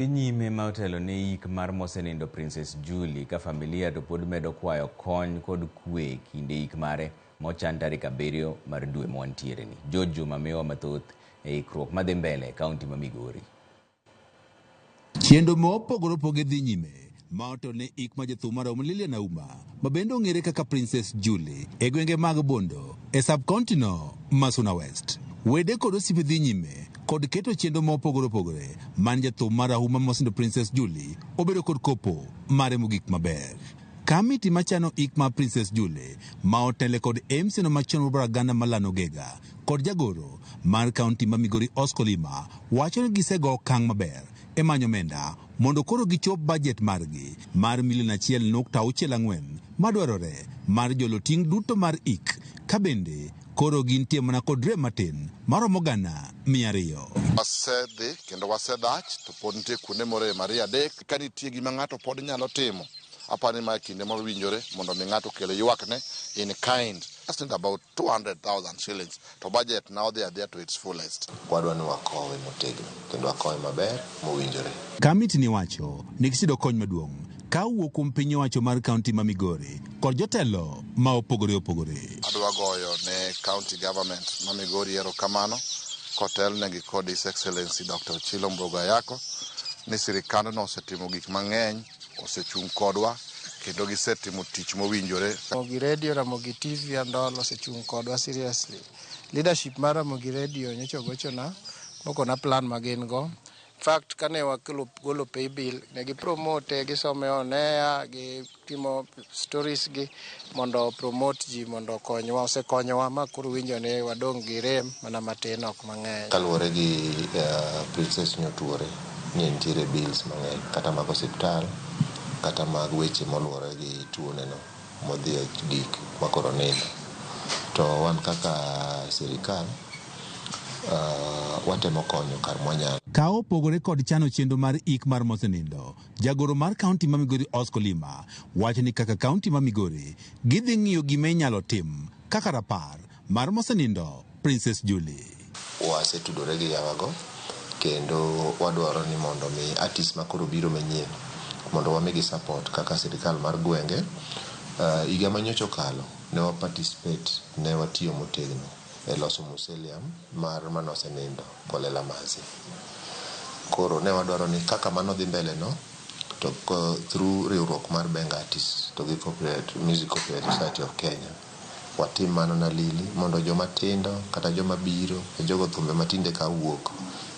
Dhi nyime ma otelo ne yik mar mosenindo Princess Jully ka familia to pod medo kwayo kony kod kwe e kinde yik mare ma ochan tarik 7 mar dwe mwantiere ni. George Juma miyowa mathoth e ikruok madhi mbele e kaunti ma Migori. Chenro ma opogore opogore dhi nyime ma otelo ne ik ma jathum marahuma Lilian Auma ma bende ong'ere kaka Princess Jully e gwenge mag Bondo e sub-county no ma Suna West. Wede kod osiepe dhi nyime kod keto chenro ma opogore opogore man jathum marahuma mosenindo Princess Jully obedo kod kopo mare mogik maber. Kamiti machano ik mar Princess Jully ma otele kod MC no machon Barbara Malano Gega kod jagoro mar kaunti ma Migori Oscar Lima wacho ni gisego okang' maber e manyo omenda mondo koro gichop bajet margi mar milion 1.64 madwarore mar jolo ting' duto mar ik ka bende koro gintie mana kod rem matin maromo 200,000. Wasedhi kendo wasedhach to pod nitie kuonde morem 2 3 ka nitie gima ng'ato pod nyalo timo. Aparo ni mae kinde mowinjore mondo mi ng'ato okel ywakne in kind. Just need about 200,000 shillings to budget na odhi adhiya to its fullest. Wadwa ni wakowe motegno kendo wakowe maber mowinjore. Kamiti ni wacho ni giseyudo kony maduong' ka owuok kuom piny owacho mar kaunti ma Migori kod jotelo ma opogore opogore. Adwa goyo ne county government ma Migori erokamano kotelnegi kod His Excellency Dr. Ochilo Mbogo Ayako ni sirikandno osetimo gik mang'eny, osechung' kodwa kendo gisetimo tich mowinjore. Ramogi Radio, Ramogi TV and all osechung' kodwa seriously. Leadership mar Ramogi Radio nyocha ogochona mokona plan ma gin go. In fact, kane wakelo golo pay bill, ne gi promote, gisome on air, gitimo stories gi mondo promote ji mondo okonywa, osekonyowa ma koro winjo ni wadong' gi rem mana matin ok mang'eny. Kaluwore gi Princess nyotuore ni nitiere bills mang'eny kata mag osiptal kata mag weche moluwore gi tuoneno modhi e gik makoro nindo. To wan kaka sirikal watemo konyo kar mwanyalo. Ka opogore kod chano chenro mar ik mar mosenindo, jagoro mar kaunti ma Migori Oscar Lima wacho ni kaka kaunti ma Migori gidhi ng'iyo gima inyalo tim kaka rapar mar mosenindo Princess Jully. Wasetudore gi yawago kendo wadwaro ni mondo mi artist makoro biro manyien mondo wamigi support kaka sirikal mar gwenge. Higa manyocha okalo ne wa participate, ne watiyo motegno e loso mausoleum mar manosenindo Kolela Mazi. Koro ne wadwaro ni kaka mano dhi mbele no to through riwruok mar Benga Artists to gi Copyright, Music Copyright Society of Kenya watim mano na Lili mondo joma tindo kata joma biro e jogo thumbe matinde ka wuok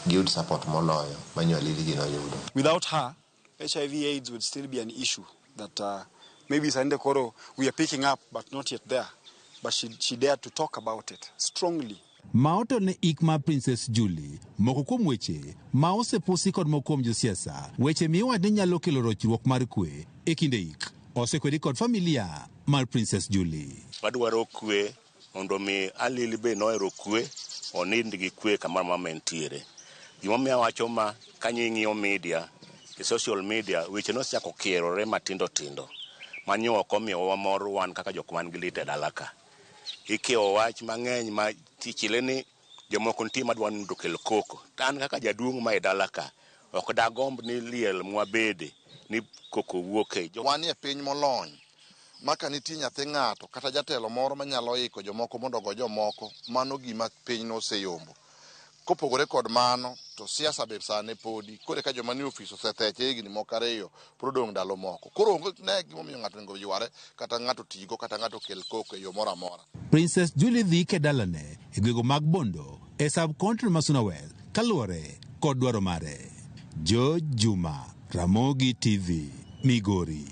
giyud support moloyo manyo Lili gi noyudo. Without her, HIV AIDS would still be an issue that maybe Sande Koro we are picking up but not yet there. But she dared to talk about it strongly. Ma otelo ne ik mar Princess Jully, moko kuom weche ma osepusi kod moko kuom josiasa, weche miwacho ni nyalo kelo rochruok mar kwe e kinde ik, osekwedi kod familia mar Princess Jully. Wadwaro kwe mondo mi Alili be nohero kwe, onind gi kwe kamoro amora ma entiere. Gimomiyo awacho ma ka ing'iyo media, e social media, weche nosechako kierore matindo tindo. Manyo ok omiyowa mor wan kaka jok man gi lit e dala ka. Ikiewo wach mang'eny ma tichile ni jomoko nitie madwa ni mondo okel koko. To an kaka jaduong' ma e dala ka, ok dagomb ni liel mwabede ni koko wuoke. Wanie e piny molony ma ka nitie nyathi ng'ato kata jatelo moro manyalo iko jomoko mondo ogo jomoko, mano gima piny noseyombo. Kopogore kod mano, to siasa be sani podi. Koro ka joma nie ofis osetheche higni moko 2, pod odong' ndalo moko. Koro onge ne gimomiyo ng'ato onego yware, kata ng'ato tigo, kata ng'ato okel koko e yo moro amora. Princess Jully dhi ike dalane e gwenge mag Bondo e sub-county ma Suna West kaluwore kod dwaro mare. George Juma, Ramogi TV, Migori.